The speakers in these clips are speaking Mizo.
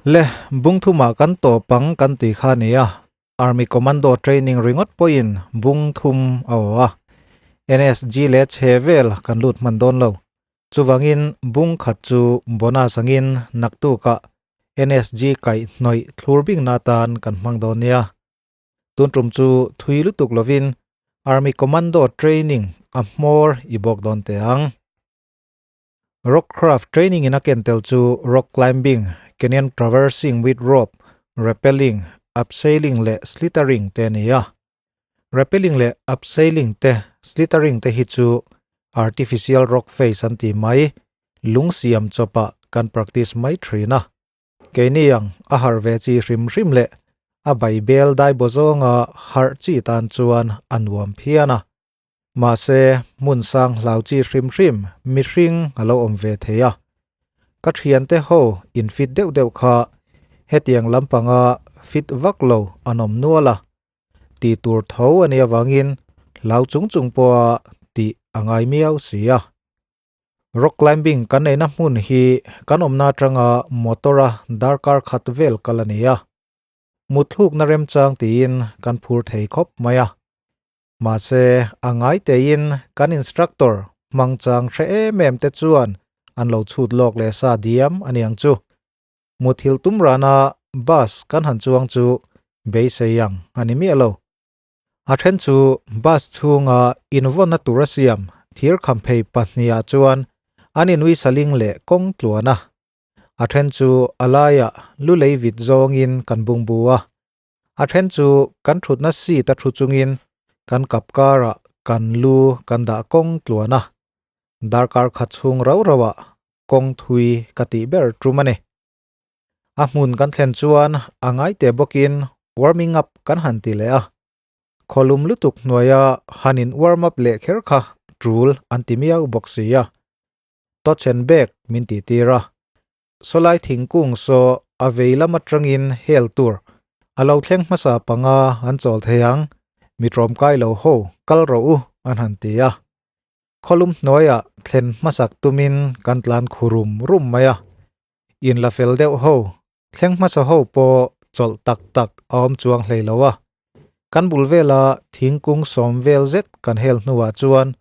Le, bung thuma kan tawp ang kan tih kha a ni a, Army Commando training ringawt pawhin bung thum a aw a, NSG leh chhe vel kan lut hman dawn lo. Chuvangin bung khat chu bonus angin naktukah NSG kaih hnawih thlur bingna atan kan hmang dawn nia. Tun tum chu thui lutuk lovin Army Commando training a hmawr i bawk dawn teh ang. Rockcraft training in a ken tel chu rock climbing, canyon traversing with rope, rappelling, abseiling leh slithering te a ni a. Rappelling leh abseiling te, slithering te hi chu artificial rock face an ti mai, lung siam chawpah kan practice mai thin a. Keini ang a harh ve chi hrim hrim leh a baibel daibaw zawnga harh chi tan chuan a nuam phian a. Mahse, hmun sang hlau chi hrim hrim mihring a lo awm ve thei a. Ka thiante ho in fit deuh deuh kha hetiang lampanga fit vak lo an awm nual a. Tih tur tho a nih avangin hlau chung chung pawha tih a ngai miau si a. Rock climbing kan neihna hmun hi kan awmna atanga motor-a darkar khat vel kal a ni a. Mutthlukna remchang tiin kan phur thei khawp mai a. Mahse, a ngai tein kan instructor hmangchang hre em em te chuan an lo chhut lawk leh sa diam a niang chu. Muthilh tum rana bus kan han chuang chu beisei ang a ni miah lo. A then chu bus chhunga invawnna tur a siam thir khamphei pahnihah chuan an inui saling leh kawng tluan a. A then chu a laiah lu lei vit zawngin kan bungbu a. A then chu kan thutna seat a thu chungin kan kap karah kan lu kan dah kawng tluan a, darkar khat chhung rau rauah kawng thui ka tih ber tum a ni. A hmun kan thlen chuan a ngai teh bawkin warming up kan han ti leh a, khawlum lutuk hnuaia han in warm up leh kher kha tul an ti miau bawk si a, touch and back min tih tir a. Sawlai thingkung saw a vei lam atangin hel tur a lo thleng hmasa panga an chawl thei ang, mi tlawmkai lo ho kal rawh u an han ti a. Khawlum hnuaiah thlen hmasak tumin kan tlan khu rum rum mai a. In la fel deuh ho, thleng hmasa ho pawh chawlh tak tak a awm chuang hlei lo a. Kan bul vela thingkung sawm vel zet kan hel hnuah chuan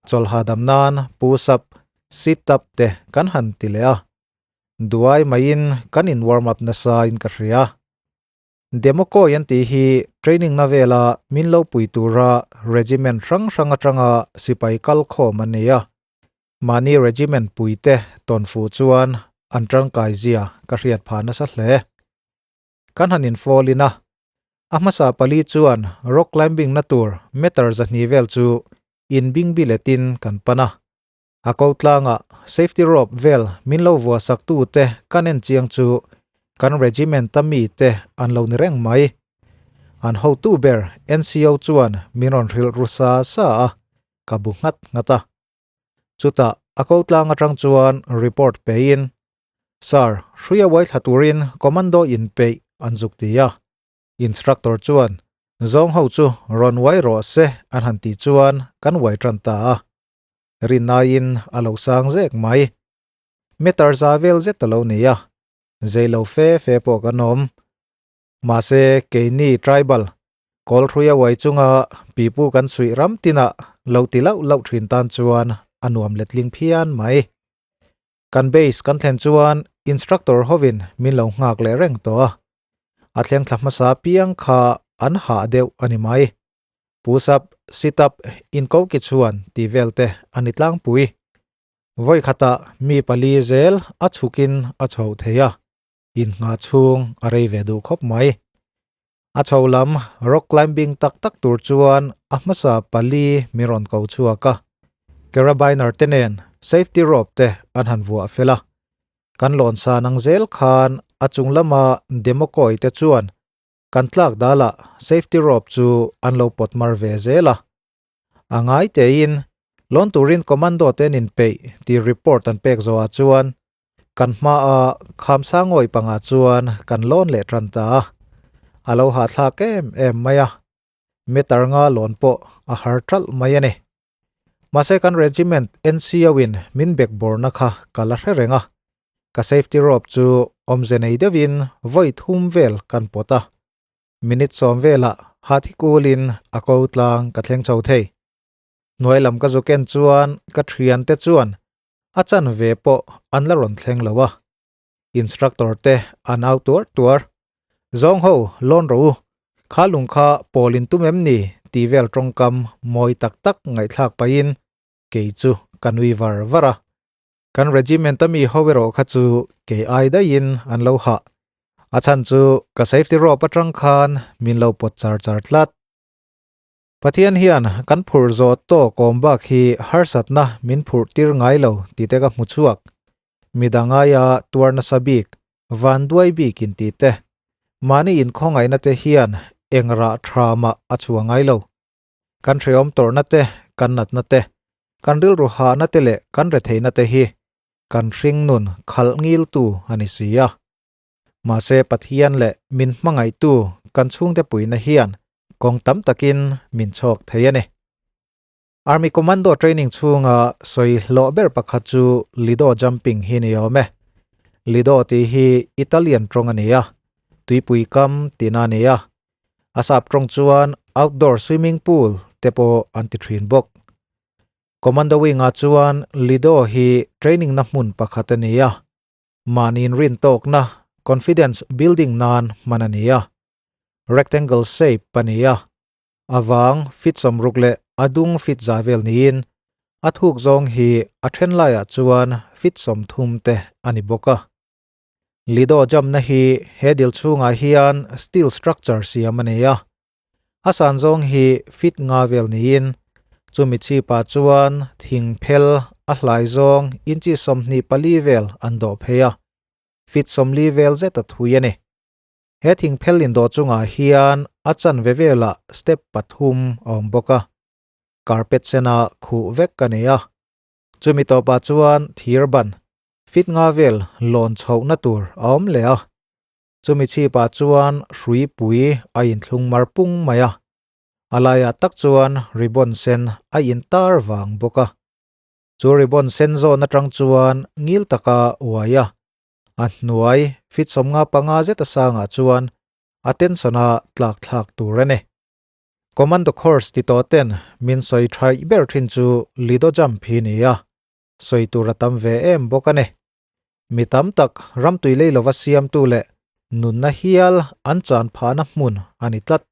chawlh hahdam nan push up, sit up te kan han ti leh a. Duai maiin kan in warm up nasa in ka hria. Demo kawi an tih hi training na vela min lo pui tura regiment hrang hrang atanga sipai kal khawm an nei a. Mahni regiment pui te tawn fuh chuan an tangkai zia ka hriat phah nasa hle. Kan han infawl in a, a hmasa pali chuan rock climbing na tur meter zahnih vel chu in bingbi letin kan pan a. A ko tlangah safety rope vel min lo vuah sak tu te kan en chiang chu kan regiment a mi te an lo ni reng mai. An hotu ber NCO chuan min rawn hrilh ru sa sa a, ka bu nghat nghat a. Chutah a ko tlang atang chuan report pein, Sir, hruia uai thla turin commando in peih an zuk ti a. Instructor chuan, Zawng ho chu rawn uai rawh se an han tih chuan kan uai tan ta a. Rinaiin a lo sang zek mai. Meter za vel zet a lo ni a, zei lo fe fe pawh kan awm. Mahse keini tribal, kawl hruia uai chunga pipu kan suih ram tinah lo ti lauh lauh thin tan chuan a nuam letling phian mai. Kan base kan thlen chuan instructor hovin min lo nghak leh reng tawh a, a thleng thla hmasa piang kha an hah deuh a ni mai. Push up, sit up, inko ki chuan tih vel te a ni tlangpui. Vawi khatah mi pali zel a chhukin a chho thei a, innghah chhung a rei ve duh khawp mai. A chho lam rock climbing tak tak tur chuan a hmasa pali min rawn ko chhuak a, carabiner te nen safety rope te an han vuah fel a. Kan lawn san ang zel khan a chung lama demo kawi te chuan kan tlak dalah safety rope chu an lo pawt mar ve zel a. A ngai tein lawn turin commando te an inpeih tih report an pek zawhah chuan kan hmaa kham sangawi pangah chuan kan lawn leh tan ta a. A lo hahthlak em em mai a, meter nga lawn pawh a har ṭalh mai a ni. Mahse kan regiment NCO in min bekbawrna kha ka la hre reng a. Ka safety rope chu awmze nei deuhin vawi thum vel kan pawt a. Minute sawm velah hathi kulin a ko tlang ka thleng chho thei. Hnuai lam ka zu ken chuan ka thiante chuan a chanve pawh an la rawn thleng lo a. Instructor te an au tuar tuar. Zawng ho lawn rawh u, kha lung kha pawl in tum em ni tih vel tawngkam mawi tak tak ngaihthlak pahin kei chu ka nui var var a. Kan regiment a mi ho erawh kha chu kei ai daihin an lo hah. A chhan chu ka safety rope atang khan min lo pawt char char tlat. Pathian hian kan phurh zawh tawk awm bak hi harsatna min phurh tir ngai lo tih te ka hmu chhuak. Midang aia tuar nasa bik, van duai bik in tih te, mahni inkhawngaihna te hian eng rah tha mah a chhuah ngai lo. Kan hrehawm tawrhna te, kan natna te, kan rilru hahna te leh kan retheihna te hi kan hringnun khalh ngiltu a ni si a. Mahse Pathian leh min hmangaihtu kan chhungte puihna hian kawng tam takin min chhawk thei a ni. Army Commando training chhunga sawi hlawh ber pakhat chu Lido jumping hi ni awm e. Lido tih hi Italian tawng a ni a, tuipui kam tihna a ni a. A sap tawng chuan outdoor swimming pool te pawh an ti thin bawk. Commando wing-ah chuan Lido hi training na hmun pakhat a ni a. Mahni inrintawkna, confidence building, nan hman a ni a. Rectangle shape a ni a. A vang fit sawmruk leh a dung fit za vel niin a thuk zawng hi a then laiah chuan fit 30 te a ni bawk a. Lido jamna hi he dil chhungah hian steel structure siam a ni a. A san zawng hi fit nga vel niin chumi chhipah chuan thing phel a hlai zawng inchi 24 vel an dawh phei a, fit 40 vel zet a thui a ni. He thing phel indawh chungah hian a chanve velah step pathum a awm bawk a, carpet sena khuh vek a ni a. Chumi tawpah chuan thir ban fit nga vel lawn chhohna tur a awm leh a. Chumi chhipah chuan hrui pui a inthlung mar pung mai a, a laiah tak chuan ribbon sen a intar vang bawk a. Chu ribbon sen zawn atang chuan ngil taka uai a, a hnuai fit 55 zeta sangah chuan a tension a tlak thlak tur a ni. Commando course ti tawh ten min sawi thaih ber thin chu Lido jump hi ni a, sawi tur a tam ve em bawk a ni. Mi tam tak ramtui lei lova siamtu leh nunna hial an chan phahna hmun a ni tlat.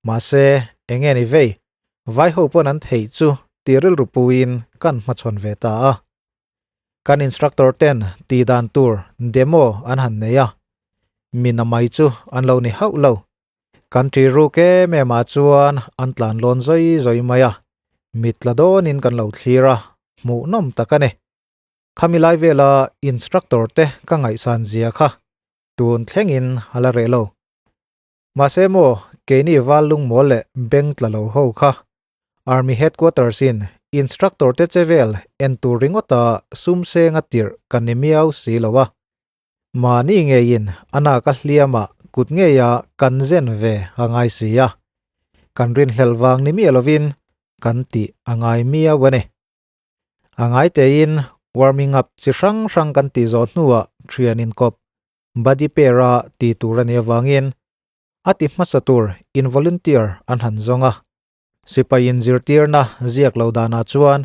Mahse, eng nge ni vei? Vai ho pawn an theih chu tih rilru puiin kan hmachhawn ve ta a. Kan instructor ten tih dan tur demo an han nei a, mi na mai chu an lo ni hauh lo. Kan ṭih ruk em em ah chuan an tlan lawn zawi zawi mai a, mit tla dawnin kan lo thlir a, hmuhnawm tak a ni. Khami lai vela instructor te ka ngaihsan zia kha tun thlengin a la reh lo. Mahse maw keini val lungmawl leh beng tla lo ho kha Army headquarters in instructor te che vel en tur ringawta sum senga tirh kan ni miau si lo a. Mahni ngeiin a nak a hliamah kut ngeia kan zen ve a ngai si a. Kan rinhlelh vang ni miah lovin kan tih a ngai miau a ni. A ngai tein warming up chi hrang hrang kan tih zawh hnuah thian inkawp, buddy pair a ti tur a nih avangin a ti hmasa tur in volunteer an han zawng a. Sipai inzirtirna ziak lo danah chuan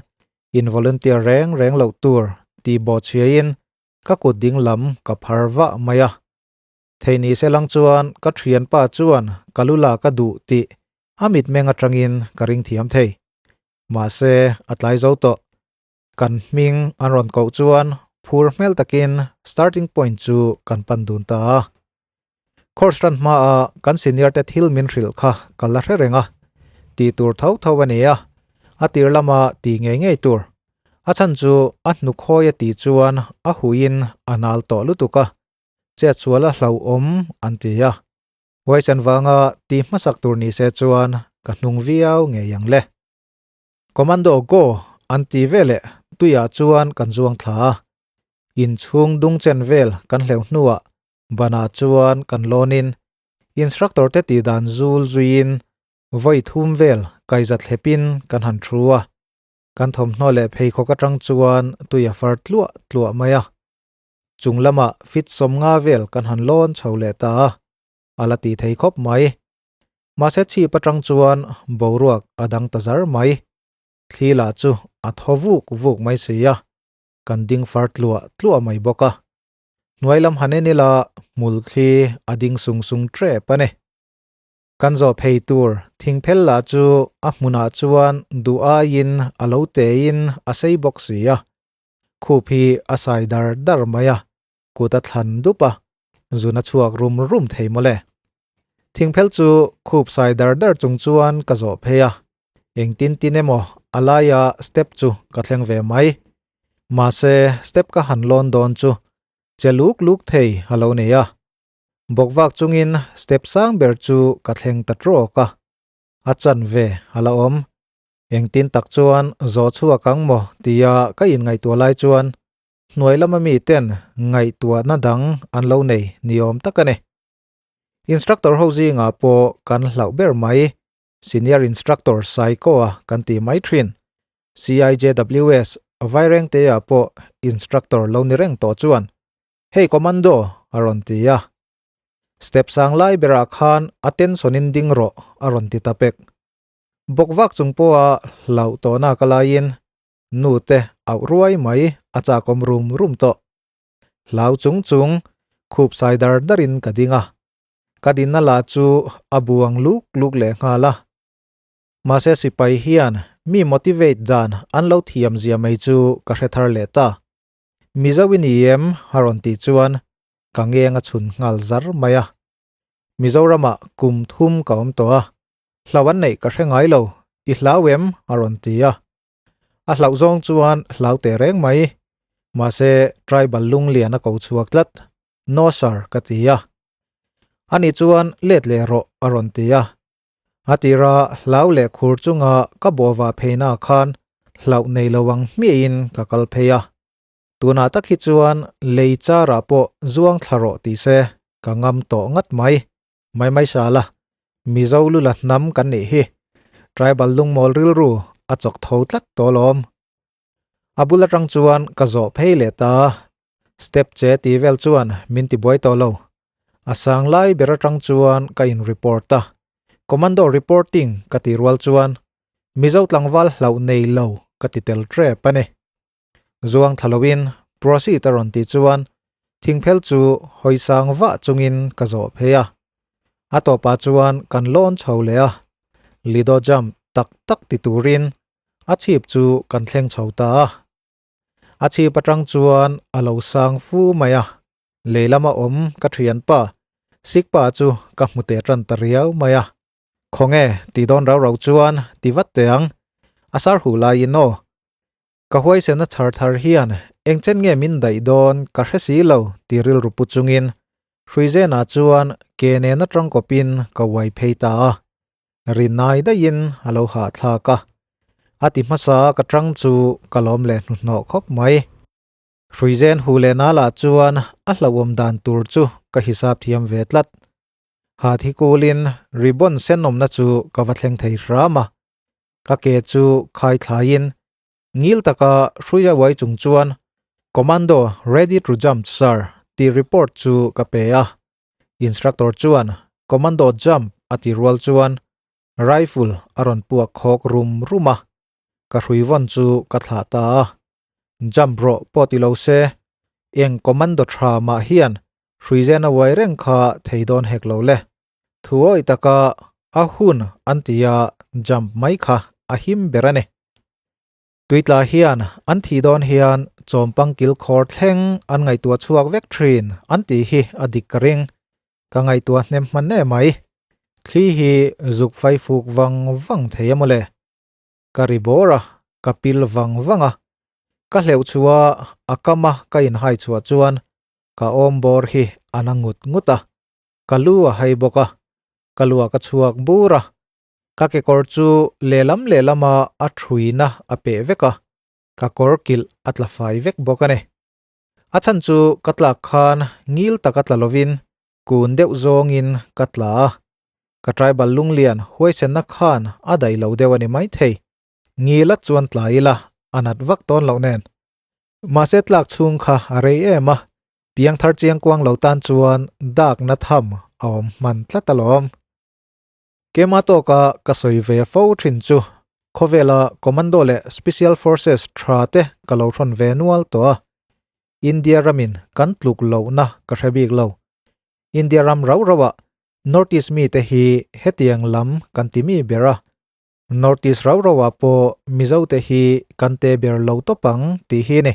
in volunteer reng reng loh tur tih bawhchhiain ka kut ding lam ka phar vah mai a. Thei ni se lang chuan ka thianpa chuan ka lu la ka duh tih a mitmeng atangin ka ring thiam thei. Mahse, a tlai zo tawh. Kan hming an rawn koh chuan phur hmel takin starting point chu kan pan dun ta a. Course ran hmaa kan senior te thil min hrilh kha ka la hre reng a. Tih tur tho tho a ni a, a tir lama tih ngei ngei tur. A chhan chu a hnukhawi a tih chuan a huiin a nal tawh lutuk a, chetsual a hlauhawm an ti a. Huaisen vanga ti hmasak tur ni se chuan ka hnung viau ngei ang le. Commando go an ti veleh tuiah chuan kan zuang thla a, inchhung dung chen vel kan hleuh hnuah banah chuan kan lawnin instructor te tih dan zul zuiin vawi thum vel kaiza thlepin kan han thu a, kan thawmhnaw leh pheikhawk atang chuan tui a far tluah tluah mai a. Chung lamah fit 50 vel kan han lawn chho leh ta a, a la ti thei khawp mai. Mahse chhip atang chuan boruak a dang ta zar mai. Thli lah chu a thaw vuk vuk mai si a, kan ding far tluah tluah mai bawk a. Hnuai lam han en ila hmul thli a ding sung sung tep a ni. Kan zawh phei tur thingphel lah chu a hmunah chuan duh aiin a lo tein a sei bawk si a, khup hi a sai dar dar mai a, kut a thlan dup a, zun a chhuak rum rum thei mawle. Thingphel chu khup sai dar dar chung chuan ka zawh phei a, engtin tin emaw a laia step chu ka thleng ve mai. Mahse step ka han lawn dawn chu che luk luk thei a lo nei a. Bawkvak chungin step sang ber chu ka thleng ta trawk a, a chanve a la awm. Engtin tak chuan zawh chhuak ang maw tia ka inngaihtuah lai chuan hnuai lama miten ngaihtuahna dang an lo nei ni awm tak a ni. Instructor ho zingah pawh kan hlauh ber mai, Senior Instructor Saiko-a kan ti mai thin. CIJWS Vairengte-ah pawh Instructor lo ni reng tawh chuan Hei Commando a rawn ti a. Step sang lai berah khan attention-in ding rawh a rawn ti ta pek. Bawkvak chung pawha hlauh tawhna ka laiin nu te auh ruai mai a chakawm rum rum tawh. Hlau chung chung khup sai dar darin ka ding a. Ka dinna lah chu a buang luk luk leh nghal a. Mahse sipai hian mi motivate dan an lo thiam zia mai chu ka hre thar leh ta. Mizo i ni em? a rawn tih chuan ka ngeng a chhun nghal zar mai a. Mizoramah kum thum ka awm tawh a, hlau an neih ka hre ngai lo, i hlau em? a rawn ti a. A hlauh zawng chuan hlau teh reng mai, mahse tribal lunglian a ko chhuak tlat, No sir ka ti a. Ani chuan let leh rawh a rawn ti a. A tira hlau leh khur chunga ka bawhvah pheina khan hlauh nei lo ang hmiahin ka kal phei a. Tunah tak hi chuan lei charah pawh zuang thla rawh ti se ka ngam tawh ngat mai. Mai mai sala, Mizo lula hnam kan nih hi. Tribal lungmawl rilru a chawk tho tlat tawh alawm. A bul atang chuan ka zawh phei leh ta. Step che ti vel chuan min ti buai tawh lo. A sang lai ber atang chuan ka in report a. Commando reporting ka ti rual chuan Mizo tlangval hlauh nei lo ka ti tel tep a ni. Zuang thla loin proceed a rawn tih chuan thingphel chu hawi sang vah chungin ka zawh phei a. A tawpah chuan kan lawn chho leh a. Lido jump tak tak ti turin a chhip chu kan thleng chho ta a. A chhip atang chuan a lo sang fu mai a, leilama awm ka thianpa Sikpa chu ka hmu teh tan ta riau mai a. Khawnge ti dawn rau rau chuan ti vat teh ang, a sar huh laiin aw. Ka huaisen a chhar thar hian eng chen nge min daih dawn ka hre si lo ti rilru pu chungin Hruizenah chuan ke nen atang kawpin ka uai phei ta a. Rinai daihin a lo hahthlak a. A ti hmasa ka tang chu ka lawm leh hnuhnawh khawp mai. Hruizen huh leh na lah chuan a hlauhawm dan tur chu ka hisap thiam ve tlat. Ha thi kulin ribbon sen awmna chu ka va thleng thei hram a. Ka ke chu khai thlaiin ngil taka hruia uai chung chuan Commando ready to jump sir tih report chu ka pe a. Instructor chuan Commando jump a ti rual chuan rifle a rawn puak khawk rum rum a. Ka hrui vawn chu ka thlah ta a. Jump rawh pawh ti lo se, eng commando tha mah hian hruizen a uai reng kha thei dawn hek lo le. Thuawih taka a hun an tia jump mai kha a him ber a ni. Tuitla hian an thih dawn hian chawmpang kil khawr thleng an ngaihtuah chhuak vek thin an tih hi a dik ka ring. Ka ngaihtuah hnem hman em mai. Thli hi zuk fai fuk vang vang thei a mawle. Ka ri bawr a, ka pil vang vang a. Ka hleuh chhuah a, a kam a ka inhai chhuah chuan ka awm bawr hi a na ngut ngut a. Ka lu a hai bawk a, ka luah ka chhuak bur a. Ka kekawr chu lehlam lehlama a thuina a peh vek a, ka kawr kilh a tla fai vek bawk a ni. A chhan chu ka tlak khan ngil taka tla lovin kun deuh zawngin ka tla a, ka tribal lunglian huaisenna khan a daih lo deuh a ni maithei. Ngila chuan tla ila a nat vak tawn loh nen. Mahse tlak chhung kha a rei em a, Piangthar chiangkuang lo tan chuan dak na tham a awm hman tlat alawm. Keimah tawka ka sawi ve fo thin chu khawvela Commando leh Special Forces tha te ka lo hrawn ve nual tawh a, India ramin kan tluk lohna ka hre bik lo. India ram rau rauah North East mite hi hetiang lam kan ti mi ber a, North East rau rauah pawh Mizote hi kan te ber lo tawp ang tih hi a ni.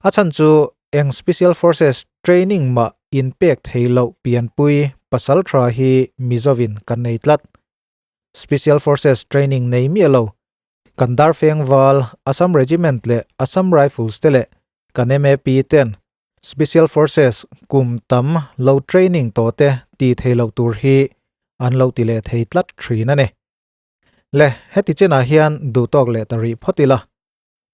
A chhan chu eng Special Forces training mah inpek thei loh pianpui pasal tha hi Mizovin kan nei tlat. Special Forces training nei miah lo kan Darfeng Val, Assam Regiment leh Assam Rifles te leh kan MAP ten Special Forces kum tam lo training tawh te ti thei loh tur hi an lo ti leh thei tlat thin a ni. Le, heti chinah hian duhtawk leh ta rih phawt ila,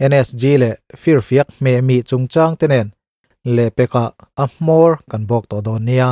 NSG leh firfiak hmehmih chungchang te nen lehpekah a hmawr kan bawk tawh dawn nia.